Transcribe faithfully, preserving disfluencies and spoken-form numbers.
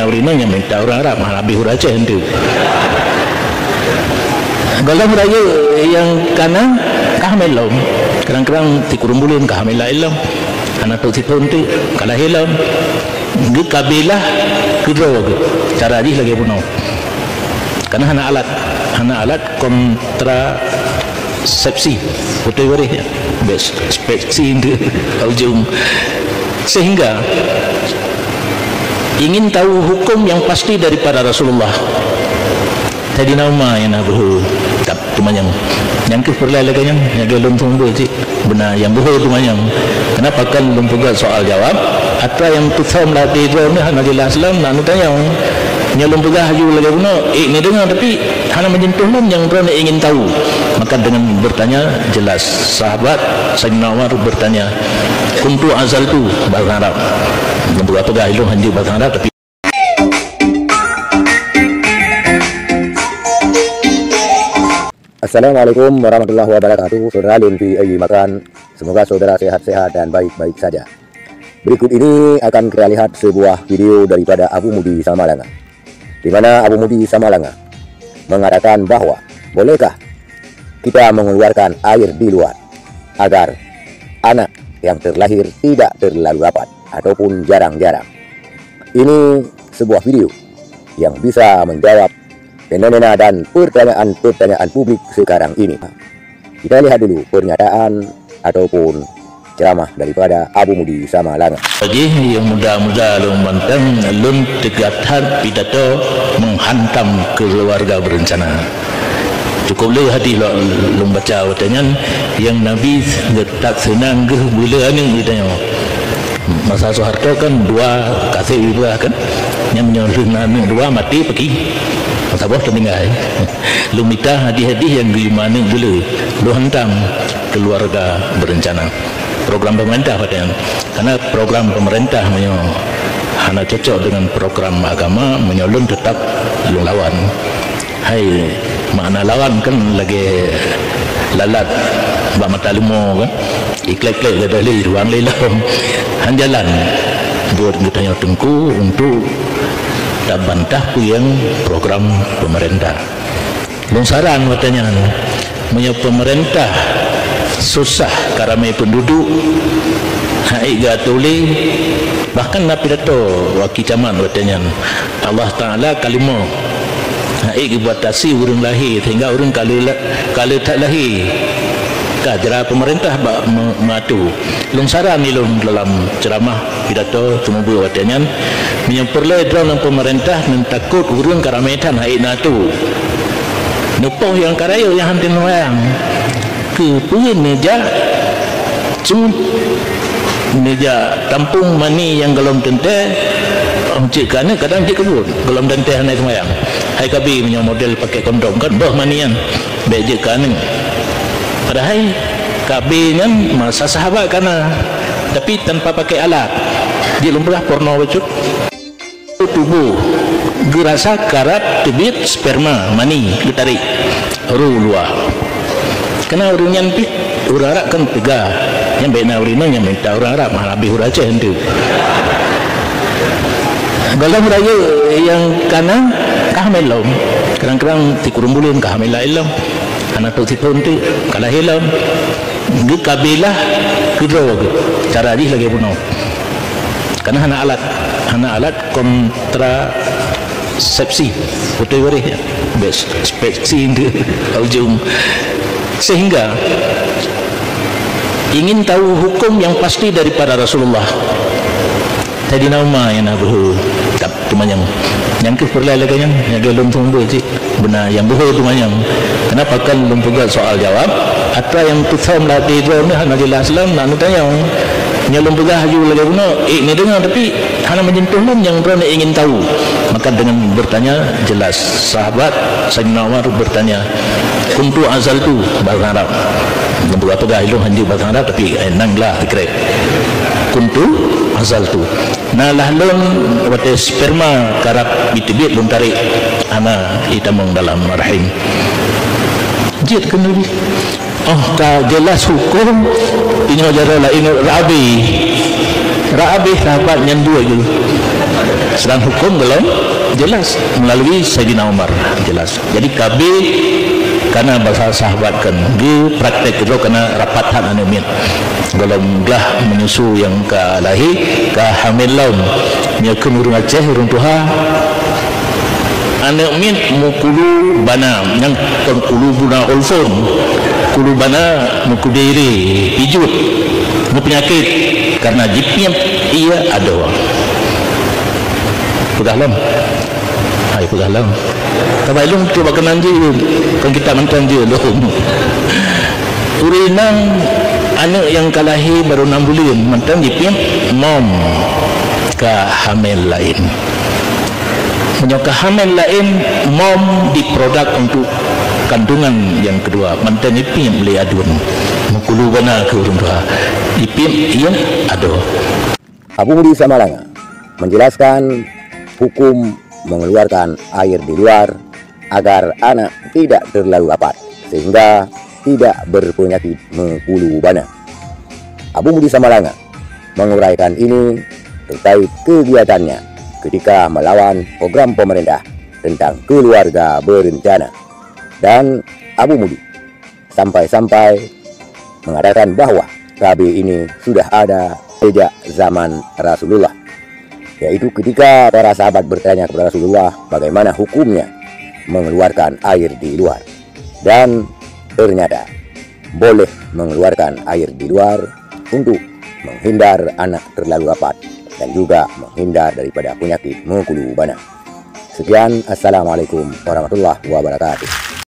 Ureueng inong nyang mita ureueng Arab, hana habéh ureueng Aceh enteuk. Gohlom rayeuk nyang kana ka hamé lom. Kadang-kadang sikureueng buleuen ka hamé laén lom. Hana trok sithon teuk, ka lahé lom. Geukabilah keudroe geuh. Cara jih lagèe bunoe. Karena hana alat, hana alat kontrasepsi. Beutôi waréh ya. Bèk sepsi di ujong. Sehingga ingin tahu hukum yang pasti daripada Rasulullah. Saidina Umar nyang na beuhe teumanyong. Nyang keuh peureulèe lagèe nyan, nyang lagèe lôn seumeubeuet cit. Beuna nyang beuhe teumanyong. Kenapa kan lôn peugah soal jawab? Atra nyang teusöm lam até droeneuh hana jeulaih lom, na neutanyong. Nyoe lôn peugah laju lagèe bunoe, ék neudeungoe, tapi hana meujeuntoh lom nyang droeneuh ingin tahu. Maka dengan bertanya jelas. Sahabat Saidina Umar bertanya, "Kuntu azaltu," bahasa Arab. Lôn peugah-peugah ilôn hanjeuet bahasa Arab, tapi Assalamualaikum warahmatullahi wabarakatuh. Saudara lôn di Ayi Makan, semoga saudara sehat-sehat dan baik-baik saja. Berikut ini akan kita lihat sebuah video daripada Abu Mudi Samalanga, di mana Abu Mudi Samalanga mengatakan bahwa bolehkah kita mengeluarkan air di luar agar anak yang terlahir tidak terlalu rapat ataupun jarang-jarang. Ini sebuah video yang bisa menjawab fenomena dan pertanyaan-pertanyaan publik sekarang ini. Kita lihat dulu pernyataan ataupun ceramah daripada Abu Mudi Samalanga. Jih nyang muda-muda lôn mantong, lôn teuga that pidato menghantam keluarga berencana. Cukup le hadis lôn, lôn baca watèe nyan, nyang Nabi geutak seunang geuh beuleu aneuk geutanyoe. Masa Soeharto kan dua kaseb ibrah kan, nyang meunyoe lheueh na aneuk dua maté paki, saboh teuninggai. Lôn mita hadis-hadis nyang geuyue aneuk beuleu, lôn hantam keluarga berencana. Program pemerintah watèe nyan. Karena program pemerintah meunyoe hana cocok dengan program agama, meunyoe lôn tetap lôn lawan. Hai, makna lawan kan lagèe lalat bak mata leumo kan. Iklek-klek gadoh lé, ruang lé lom. Han jalan buet geutanyoe teungku untuk tabantah peue nyang program pemerintah. Lôn saran watèe nyan, meunyoe pemerintah susah karamè penduduk, hana ék geuatô lé, bahkan na pidato wakil camat watèe nyan, Allah Taala ka leumo, hana ék geubatasi ureueng lahé sehingga ureueng ka lheueh la-, ka lheueh that lahé. Ka jra pemerintah bak me-, meuatô. Lôn saran ilôn dalam ceramah pidato seumeubeuet watèe nyan, meunyoe peureulèe droeneuh pemerintah ngon takot ureueng karamè that hana ék neuatô. Neupoh nyang ka rayeuk nyang han teuh neuwayang. Keupeue neujak cut, neujak tampông mani nyang gohlom teuntèe, oh, jeuet keu aneuk kadang jeuet keu buet, gohlom teuntèe hana seumayang. Hai ka bi meunyoe model pakai kondom kan, boh mani nyan, bèk jeuet keu aneuk. Padahai ka bi nyan masa sahabat kana, tapi tanpa pakai alat. Jeuet lôn peugah porno bacut. Tuboh geurasa karab teubiet sperma, mani, geutarek ru luwa. Kana ureueng nyan pih, ureueng Arab kan teuga. Nyan bèk na ureueng inong nyang mita ureueng Arab, hana habéh ureueng Aceh enteuk. Gohlom rayeuk nyang kana ka hamé lom. Kadang-kadang sikureueng buleuen ka hamé laén lom. Hana trok sithon teuk, ka lahé lom. Geukabilah keudroe geuh. Cara jih lagèe bunoe. Karena hana alat, hana alat kontrasepsi. Beutôi waréh ya. Bèk sepsi di ujong. Sehingga ingin tahu hukum yang pasti daripada Rasulullah. Saidina Umar nyang na beuhe teumanyong. Nyang keuh peureulèe lagèe nyan, nyang lagèe lôn seumeubeuet cit. Beuna nyang beuhe teumanyong. Kenapa kan lôn peugah soal jawab, atra nyang teusöm lam até droeneuh hana jeulaih lom, na neutanyong. Nyoe lôn peugah laju lagèe bunoe, ék neudeungoe, tapi hana meujeuntoh lom nyang droeneuh ingin tahu. Maka dengan bertanya jelas. Sahabat Saidina Umar bertanya, "Kuntu azaltu," bahasa Arab. Lôn peugah-peugah ilôn hanjeuet bahasa Arab, tapi, eh, nan glah sikrek. "Kuntu azaltu." Na lah lôn watèe sperma karab jiteubiet lôn tarek, hana jitamong dalam rahim. Jeuet keu Nabi. Oh, ka jeulaih huköm, inyoe jaroe laén rot Rabi. Rabi sahabat nyan dua ju. Sedang hukum belum jelas melalui Saidina Umar jelas. Jadi K B kana bahasa sahabat kan, geu praktek keudroe kana rapat that aneuk miet. Golom glah menyusu nyang ka lahé, ka hamil lom. Nyoe keuh ureuëng Aceh, ureuëng tuha. Aneuk miet meukulu bana, nyang kon kulu bana ulfon. Kulu bana meukudere, pijut, meupeunyakét karena jipiep ié adoe. Peugah lom. Hai peugah lom. Kabai lôn tu bak keunan jih, kon kita mantong jih lôn. Ureuëng inong aneuk nyang ka lahé barô nam buleuen mantong jipiep mom ka hamil laén. Meunyoe ka hamil laén, mom diproduk untuk kandungan nyang keudua mantong jipiep lé aduen. Meukulu bana keu ureuëng tuha. Jipiep ié adoe. Abu Mudi Samalanga menjelaskan hukum mengeluarkan air di luar agar anak tidak terlalu rapat sehingga tidak berpenyakit meukulu bana. Abu Mudi Samalanga menguraikan ini terkait kegiatannya ketika melawan program pemerintah tentang keluarga berencana dan Abu Mudi sampai-sampai mengatakan bahwa K B ini sudah ada sejak zaman Rasulullah, yaitu ketika para sahabat bertanya kepada Rasulullah bagaimana hukumnya mengeluarkan air di luar. Dan ternyata boleh mengeluarkan air di luar untuk menghindar anak terlalu rapat dan juga menghindar daripada penyakit meukulu bana. Sekian, assalamualaikum warahmatullahi wabarakatuh.